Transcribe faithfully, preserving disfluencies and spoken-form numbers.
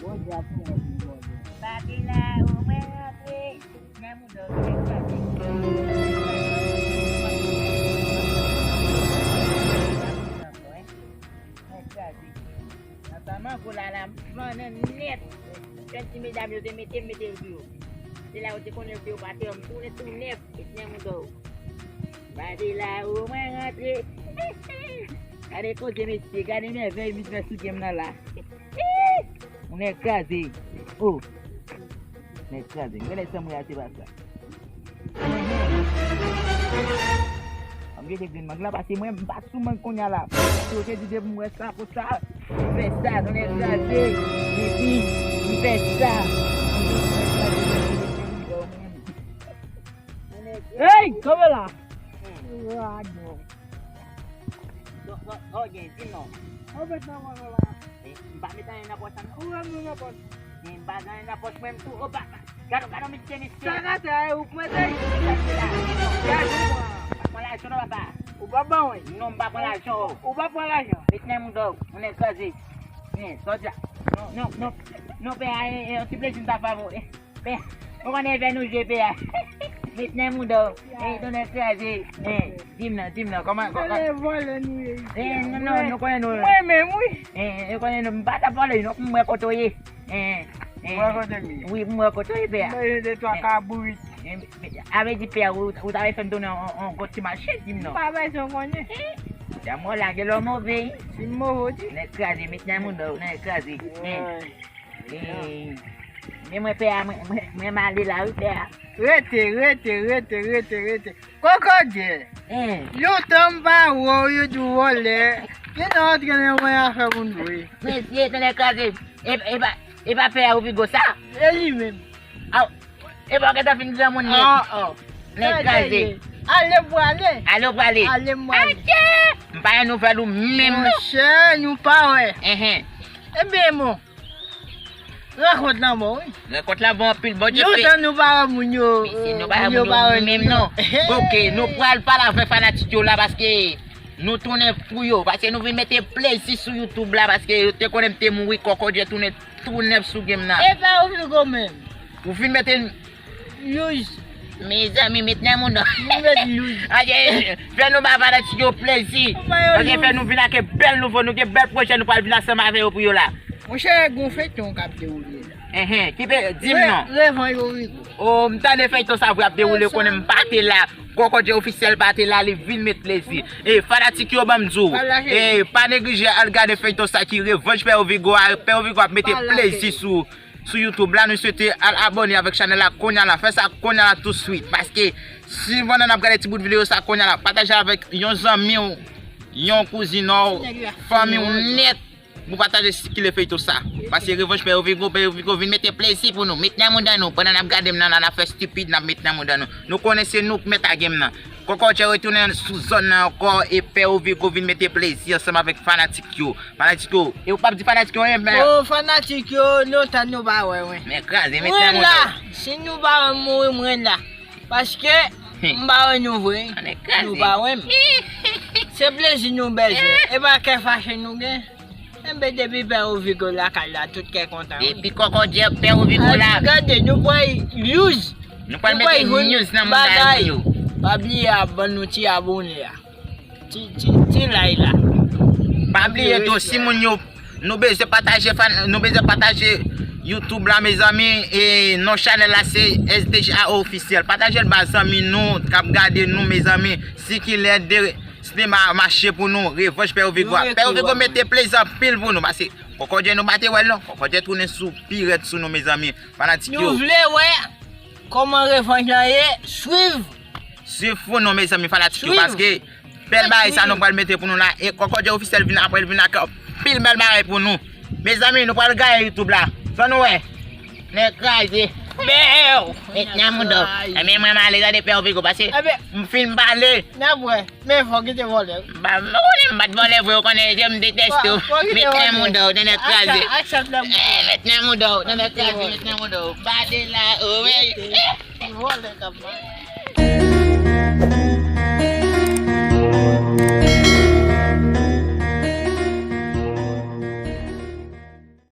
Bondye ap fè yon ti bondye. Pati la, ou mwen rantre. Nèg mouda, ou nèg kraze. Nèg kraze. Nan tan mango la, la, m flannen nèt. Fè ti medam yo te mete, m mete l sou yo. Se la yo te konnen yo pa pè, m tounen tou nèf. Met nèg mouda. Gade la, ou mwen rantre. Gade koze mesye, gade mèvèy misye fè sou game nan la. Ou nèg kraze. Oh. Nèg kraze. Gade sa mwen a se pa sa. An m rete grenn mang la pase mwen m pa sou mang kounye a la. Yo te di depi m wè sa pou sa. M fè sa, nou nèg kraze. Epi, m fè sa. Hey, kanpe la. Radon. Sa w gen, di m non. Ou met nan pòch ou la. M pa met anyen nan pòch la non. Ou met anyen nan pòch. M pa gen anyen nan pòch mwen m tou. Opa, gade, gade misye, misye. Sa ka fè ou prete. Gade, ou pa pran lajan non, papa. Ou pa ban mwen. Non, m pa pran lajan. Ou pa pran lajan. Met nan mouda w, ou nèg kraze. Men, sòti la. Non, non, non, pè a, e, e, yon ti plezi m ta fè avè w. Pè, ou konnen fè nou jwe pè a. Met nan mouda w. E, nou nèg kraze. E, di m non, di m non, kòman, kòman. Vòlè, vòlè nou ye isi. E, non, non, nou konnen nou. Mwen menm, wi. E, nou konnen nou, m pa t ap vòlè, non, m wè kote w ye. E, e, m wè kote m ye. Wi, m wè kote w ye, pè a. M bezwen de twa kabrit. E, a vle di, pè a, ou, ou ta vle fè m tounen an, an gwo ti mache, di m non. M pa bezwen konnen. E, dam ou lage lò move. Si m move, ou di. Nèg kraze, met nan mouda w, nèg kraze. E. E, men mwen pè a, mwen, mwen, mwen m ale la wi pè a. Rete, rete, rete, rete, rete. Kokodjè. Lontan m pa wè w, yo di w vòlè. Gen nan antre nan mwen afè moun vre. Mesye, tonnè kraze. E, e pa, e pa pè a Rovigo sa? E li menm. Aw, e pa w gentan fin granmoun nèt. Nèg kraze. Ale w prale. Ale w prale. Ale m prale. Adje! M pa gen nouvèl ou menm non. Monchè, nou pa wè. Enhen. Ebyen bon. Rankont lan bon, wi. Rankont lan bon anpil, Bondye fè. Lontan nou pa wè moun yo. Mesye, nou pa wè moun yo menm non. Ok, nou pral pale avèk fanatik yo la paske nou tounen pou yo. Paske nou vin mete plezi sou YouTube la paske yo te konnen m te mouri, Kokodjè tounen tou nèf sou game nan. E pa ou vin gwo menm. Ou vin mete Luz. Mezanmi, met nan moun nan. Nou met luz. Adje, fè nou ba fanatik yo plezi. Paske fè nou vin ak bèl nouvo, nou gen bèl pwojè nou pral vin ansanm avè yo pou yo la. Monchè, gon feyton k ap dewoule la. Enhen, ki pe, di m non. Revanj Rovigo. O, m tande feyton sa vre ap dewoule, konnen m pa te la. Kokodjè Ofisyèl pa te la, li vin met plezi. E fanatik yo, ban m di w. E pa neglije al gade feyton sa ki Revanj Pè Rovigo a. Pè Rovigo ap mete plezi sou sou YouTube la, nou swete al abòne avèk chanèl la kounye a la. Fè sa kounye a la touswit. Paske si pandan n ap gade ti bout videyo sa kounye a la, pataje avèk yon zanmi w, yon kouzin w, fanmi w nèt pou pataje sikile feyton sa. Paske Revanj Pè Rovigo, Pè Rovigo vin mete plezi pou nou. Met nan mouda nou. Pandan n ap gade m nan la, n ap fè stipid, n ap met nan mouda nou. Nou konnen se nou k mèt a game nan. Kokodjè retounen sou zòn nan ankò e Pè Rovigo vin mete plezi ansanm avèk fanatik yo. Fanatik yo. E ou p ap di fanatik yo anyen, men. O, fanatik yo, lontan nou pa wè mwen. Men kraze, met nan mouda w. Si nou pa wè m mouri, mwen la. Paske m pa wè nou vre. Nou pa wè m. Se plezi nou bezwen. E pa kè fache nou gen. Enben, depi Pè Rovigo lakay la, tout kè kontan, wi. Depi Kokodjè, Pè Rovigo la. Gade, nou pral luz. Nou pral mete news nan mouda yo pou yo. Pa bliye a ban nou ti abòne a. Ti, ti, ti like la. Pa bliye tou, si moun yo, nou bezwen pataje fan, nou bezwen pataje YouTube la, mezanmi, e non chanèl la se S D G A Ofisyèl. Pataje l ba zanmi nou k ap gade nou, mezanmi. Sikile de sinema mache pou nou, Revanj Pè Rovigo a. Pè Rovigo mete plezi anpil pou nou, paske Kokodjè nou pa te wè l non. Kokodjè tounen sou pi rèd sou nou, mezanmi. Fanatik yo. Nou vle wè kòman revanj lan ye, swiv. Swiv pou nou, mezanmi, fanatik yo, paske bèl bagay sa nou pral mete pou nou la. E Kokodjè Ofisyèl vin apre, l vin ak anpil bèl bagay pou nou. Mezanmi, nou pral gaye YouTube la. Sa nou wè? Nèg kraze. Bèw! Met nan mouda w. Ebyen, mwen, m ale gade Pè Rovigo, paske m fin pale. N ap wè. Men fò kite vòlè. M pa, m pa konnen, m pa t vòlè vre, ou konnen jan m deteste w. Met nan mouda w, nènè kraze. Aksepte m. Eh, met nan mouda w, nènè kraze, met nan mouda w. Bade la, o, men. Vòlè k ap pale.